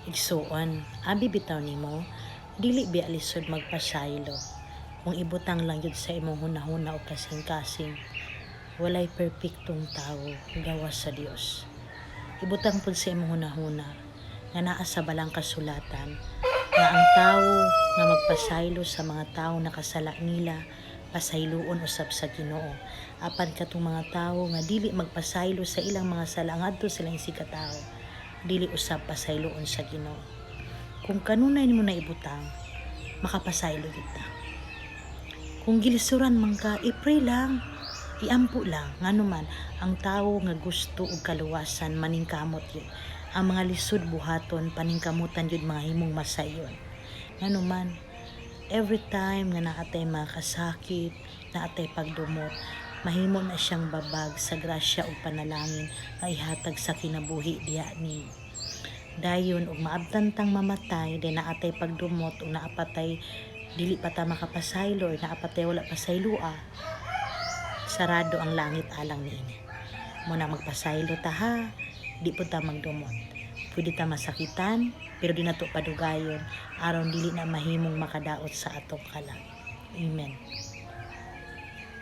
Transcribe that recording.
Igsuon, abi bitaw nimo, dili biya lisod magpasaylo. Kung ibutang lang yun sa imong hunahuna o kasing-kasing, walay perpektong tawo gawas sa Dios. Ibutang pud sa imong hunahuna nga naa sa balang kasulatan nga ang tawo nga magpasaylo sa mga tawo nakasala nila, pasayloon usab sa Ginoo. Apan katong mga tawo nga dili magpasaylo sa ilang mga sala ngadto sa ilang isigkatawo, dili usab pasayloon sa Ginoo. Kung kanunay nimo na ibutang, makapasaylo gyud ta. Kung gilisuran man ka, i-pray lang, iampo lang. Ngano man, ang tawo nga gusto og kaluwasan, maningkamot yun. Ang mga lisod buhaton, paningkamutan yun mga himong masayon. Ngano man, every time nga naatay mga kasakit, naatay pagdumot, mahimo na siyang babag sa grasya ug panalangin nga ihatag sa kinabuhi diha nimo. Dayon ug maabtan tang mamatay, day naatay pagdumot ug naapatay dili pa ta makapasaylo or naapatay wala pasayloa, sarado ang langit alang niini. Mao na magpasaylo ta ha, di pud ta magdumot. Pwede ta masakitan, pero di nato padugayon aron dili na mahimong makadaot sa atong kalag. Amen.